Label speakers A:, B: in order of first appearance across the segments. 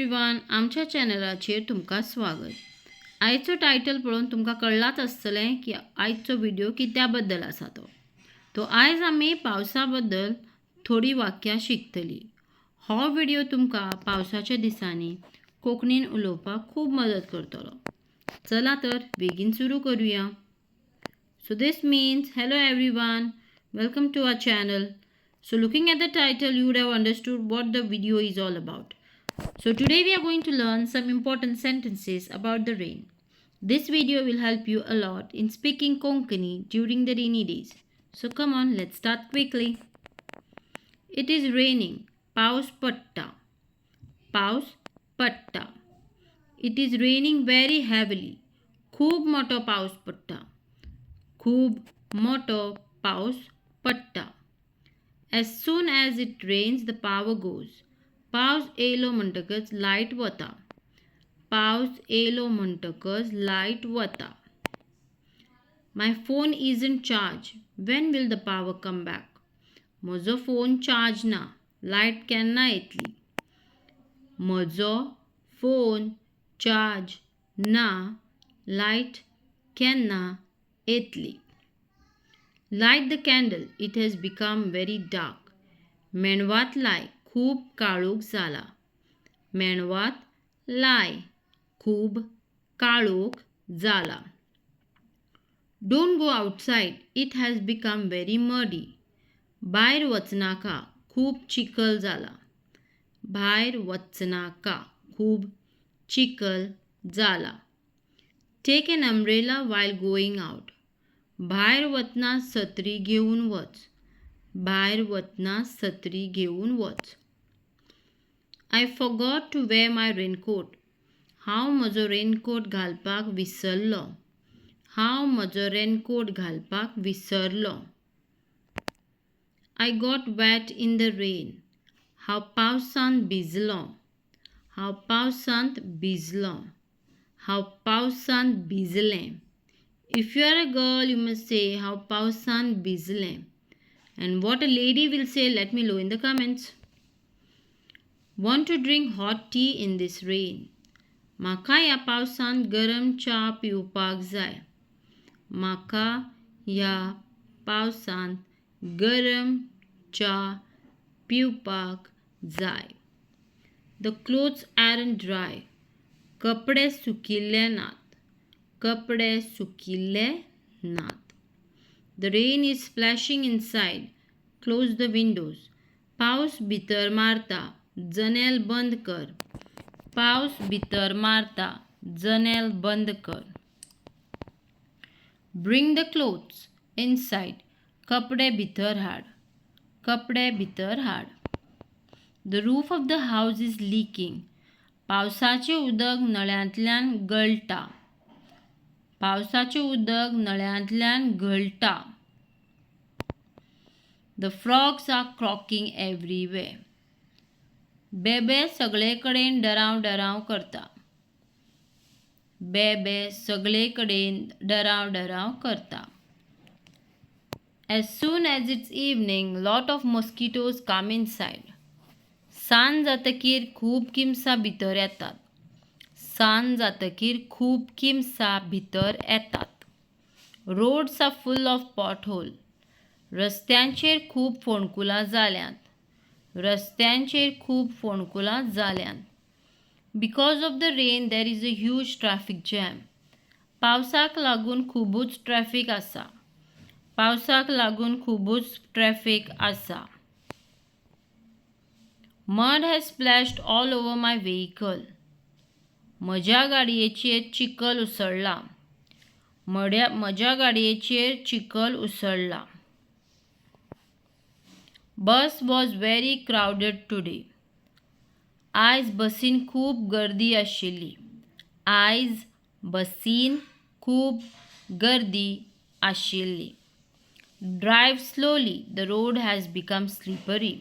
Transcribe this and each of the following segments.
A: Everyone, आमच्या चॅनलाचेर तुमकां स्वागत. आयचो टायटल पळोवन तुमकां कळ्ळांच आसतलें की आयचो व्हिडियो कित्या बद्दल आसा तो. तो आयज आमी पावसा बद्दल थोडीं वाक्यां शिकतलीं. हो व्हिडियो तुमकां पावसाच्या दिसांनी कोंकणीन उलोवपाक खूब मदत करतलो. चला तर बेगीन सुरू करुया. So this means hello everyone, welcome to our channel. So looking at the title, you would have understood what the video is all about. So today we are going to learn some important sentences about the rain. This video will help you a lot in speaking Konkani during the rainy days. So come on, let's start quickly. It is raining. पावस पडटा. पावस पडटा. It is raining very heavily. खूब मोठो पावस पडटा. खूब मोठो पावस पडटा. As soon as it rains, the power goes. पावस येयलो म्हणटकच लायट वता. पावस येयलो म्हणटकच लायट वता. My phone isn't charged. When will the power come back? म्हजो फोन चार्ज ना. लायट केन्ना येतली? म्हजो फोन चार्ज ना. लायट केन्ना येतली? Light the candle. It has become very dark. मेणवात लाय. खूब काळोख जाला. मेणवात लाय. खूब काळोख जाला. Don't go outside. It has become very muddy. भायर वचनाका. खूब चिखल जाला. भायर वचनाका. खूब चिखल जाला. Take an umbrella while going out. भायर वतना सत्री घेवन वच. भायर वतना सत्री घेवन वच. I forgot to wear my raincoat. हांव म्हजो रेनकोट घालपाक विसरलो. हांव म्हजो रेनकोट घालपाक विसरलो. I got wet in the rain. हांव पावसांत भिजलो. हांव पावसांत भिजलो. हांव पावसांत भिजलें. If you are a girl, you must say हांव पावसांत भिजलें. And what a lady will say, let me know in the comments. Want to drink hot tea in this rain. म्हाका ह्या पावसांत गरम च्या पिवपाक जाय. म्हाका ह्या पावसांत गरम च्या पिवपाक जाय. The clothes aren't dry. कपडे सुकिल्ले नात. कपडे सुकिल्ले नात. The rain is splashing inside. Close the windows. पावस भितर मारता. जनेल बंद कर. पावस भितर मारता. जनेल बंद कर. Bring the clothes inside. कपडे भितर हाड. कपडे भितर हाड. The roof of the house is leaking. पावसाचें उदक नळ्यांतल्यान गळटा. पावसाचें उदक नळ्यांतल्यान गळटा. The frogs are croaking everywhere. बेबे सगळे कडेन डरांव डरांव करता. बेबे सगळे कडेन डरांव डरांव करता. As soon as it's evening, lot of mosquitoes come inside. सांज जातकीर खूब किमसां भितर येतात. सांज जातकीर खूब किमसां भितर येतात. Roads are full of pothole. रस्त्यांचेर खूब फोंडकुलां जाल्यांत. रस्त्यांचेर खूब फोंडकुलां जाल्यांत. Because of the rain, there is a huge traffic jam. पावसाक लागून खुबूच ट्रॅफिक आसा. पावसाक लागून खुबूच ट्रॅफिक आसा. Mud has splashed all over my vehicle. म्हज्या गाडयेचेर चिखल उसळ्ळा. म्हज्या गाडयेचेर चिखल उसळ्ळा. Bus was very crowded today. आयज बसीन खूब गर्दी आशिल्ली. आयज बसीन खूब गर्दी आशिल्ली. Drive slowly. The road has become slippery.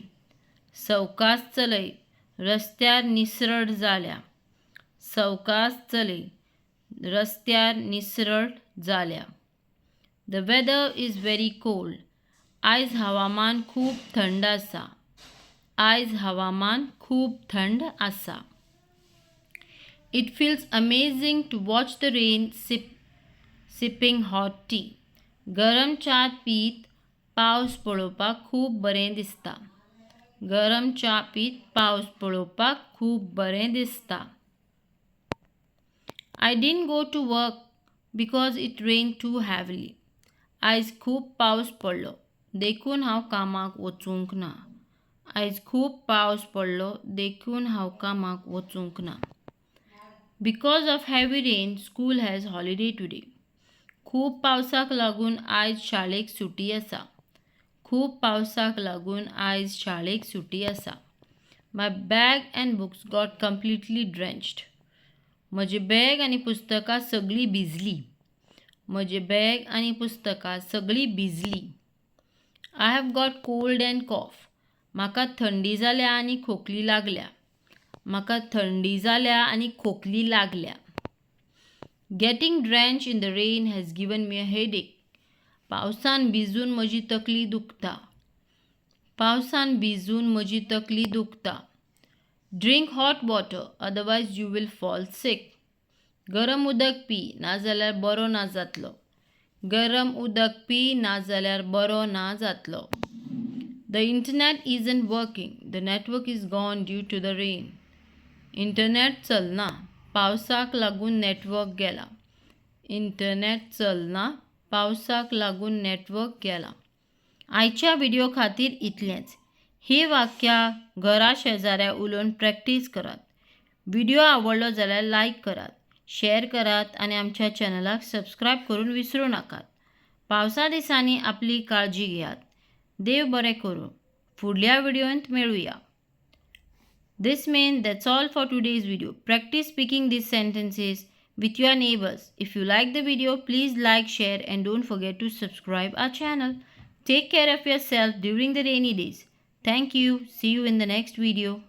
A: सवकास चलय. रस्त्यार निसरड जाल्या. सवकास चलय. रस्त्यार निसरड जाल्या. The weather is very cold. आयज हवामान खूब थंड आसा. आयज हवामान खूब थंड आसा. It feels amazing to watch the rain sipping hot tea. गरम च्या पीत पावस पळोवपाक खूब बरें दिसता. गरम च्या पीत पावस पळोवपाक खूब बरें दिसता. I didn't go to work because it rained too heavily. आयज खूब पावस पडलो देखून हांव कामाक वचूंक ना. आयज खूब पावस पडलो देखून हांव कामाक वचूंक ना. Because of heavy rain, school has holiday today. खूब पावसाक लागून आयज शाळेक सुटी आसा. खूब पावसाक लागून आयज शाळेक सुटी आसा. My bag and books got completely drenched. म्हजें बॅग आनी पुस्तकां सगळीं भिजलीं. म्हजें बॅग आनी पुस्तकां सगळीं भिजलीं. I have got cold and cough. म्हाका थंडी जाल्या आनी खोकली लागल्या. म्हाका थंडी जाल्या आनी खोकली लागल्या. Getting drenched in the rain has given me a headache. पावसान भिजून म्हजी तकली दुखता. पावसान भिजून म्हजी तकली दुखता. Drink hot water, otherwise you will fall sick. गरम उदक पी, नाजाल्यार बरो ना जातलो. गरम उदक पी, नाजाल्यार बरो ना जातलो. The internet isn't working. The network is gone due to the rain. Internet चलना, पावसाक लागून नेटवर्क गेला. इंटरनेट चलना, पावसाक लागून नेटवर्क गेला. आयच्या व्हिडिओ खातीर इतलेंच. ही वाक्यां घरा शेजाऱ्या उलोवन प्रॅक्टीस करात. व्हिडिओ आवडलो जाल्यार लायक करात, शेअर करात आनी आमच्या चॅनलाक सबस्क्रायब करून विसरूं नाकात. पावसा दिसांनी आपली काळजी घेयात. देव बरें करूं. फुडल्या व्हिडियोंत मेळुया. This means that's all for today's video. Practice speaking these sentences with your neighbors. If you like the video, please like, share and don't forget to subscribe our channel. Take care of yourself during the rainy days. Thank you. See you in the next video.